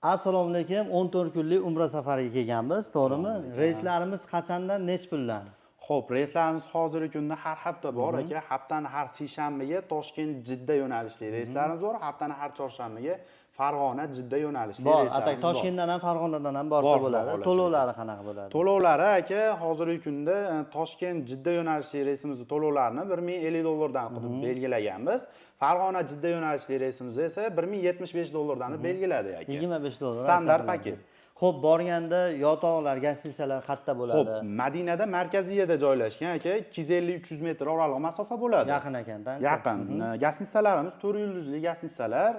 Assalomu alaykum. 14 kunlik umra safariga kelganmiz, to'g'rimi? Reyslarimiz qachondan, nech puldan? Xo'p, reyslarimiz hozirgi kunda har hafta bor, aka. Haftani har seshanbaga Toshkent Jidda yo'nalishli reyslarimiz bor, haftani har chorshanbaga Farg'ona Jidda yo'nalishli Bor, reyslarimiz atak bor. Toshkentdan ham, Farg'onadan ham borsa Bor, bo'ladi. bor, xohlasa. To'lovlari qanaqa bo'ladi? To'lovlari, aka, hozirgi kunda Toshkent Jidda yo'nalishli reysimizni to'lovlarini 1050 dollardan qilib belgilaganmiz. Farg'ona Jidda yo'nalishli reysimizni esa 1075 dollardan deb belgiladik, aka. 25 dollar. Standart asar paket. Xo'p, borganda yotoqlar, гостиница lar qayerda bo'ladi? Xo'p, Madinada markaziyada joylashgan, aka, 250-300 metr oraliq masofa bo'ladi. Yaqin ekan, ancha. Yaqin. Гостиница larimiz 4 yulduzli гостиница lar,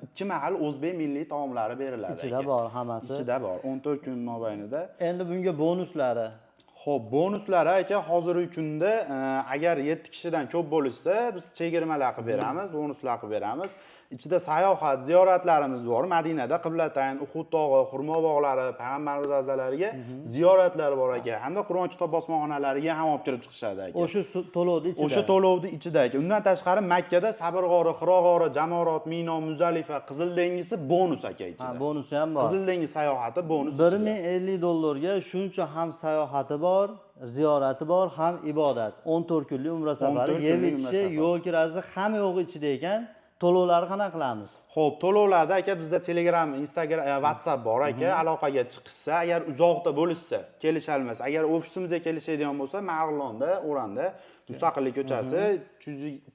ikki mahal o'zbek milliy taomlari beriladi. Ichida aka. bor hammasi. Ichida bor. 14 kun mobaynida. Endi bunga bonuslari. Xo'p, bonuslari, aka, hozirgi kunda agar 7 kishidan ko'p bo'lishsa, biz chegirmalar qilib beramiz, bonuslar qilib beramiz. Ichida sayohat, ziyoratlarimiz bor. Madinada Qiblatayn, Uhud tog'i, xurmo bog'lari, payg'ambarimiz ravzalariga ziyoratlar bor, aka. Hamda Qur'on kitob bosmaxonalariga ham olib kirib chiqishadi, aka. O'sha to'lovni ichida. O'sha to'lovni ichida, aka. Undan tashqari Makkada Sabr g'ori, Hiro g'ori, Jamorot, Mino, Muzalifa, Qizil dengisi bonus, aka, Ha, ichida. Bonusi ham bor. Qizil dengiz sayohati bonus ichida. 1050 dollarga shuncha ham sayohati bor, ziyorati bor, ham ibodat. 14 kunlik umra safari, 14 yeb kunlik umra ichishi, safari. Yo'l kirasi, hamma yo'g'i ichida ekan. To'lovlarni qanaqa qilamiz? Xo'p, to'lovlarda, aka, bizda Telegram, Instagram, WhatsApp bor, aka. Aloqaga chiqishsa, agar uzoqda bo'lishsa, kelisholmasa, agar ofisimizga kelishadigan bo'lsa, Marg'ilonda, O'randa, Mustaqillik ko'chasi,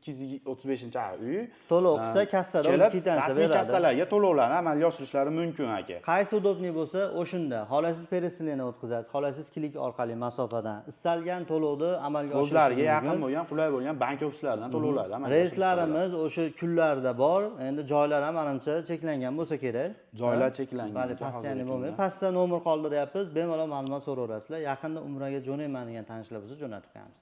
235-uy. To'lov qilsa, kassada o'zi Kelib, kvitansiya rasmiy beradi. kassalarga to'lovlarni amalga oshirishlari mumkin, aka. Qaysi удобный bo'lsa, o'shunda. Xohlasangiz, переселение o'tkazasiz, xohlasangiz, klik orqali masofadan. Istalgan to'lovni amalga O'zlariga oshirishingiz yaqin mumkin. bo'lgan, qulay bo'lgan bank ofislaridan to'lovlarni amalga oshirishsa bo'ladi. Reyslarimiz o'sha kunlarda bor. Endi joylar ham manimcha cheklangan bo'lsa kerak. Joylar Ha? cheklangan, Vali aka, постоянный hozirgi bo'lmaydi. kunda. Pastda nomer qoldiryapmiz. Bemalol ma'lumot so'raverasizlar. Yaqinda umraga jo'nayman degan tanishlar bo'lsa, jo'natib qo'yamiz.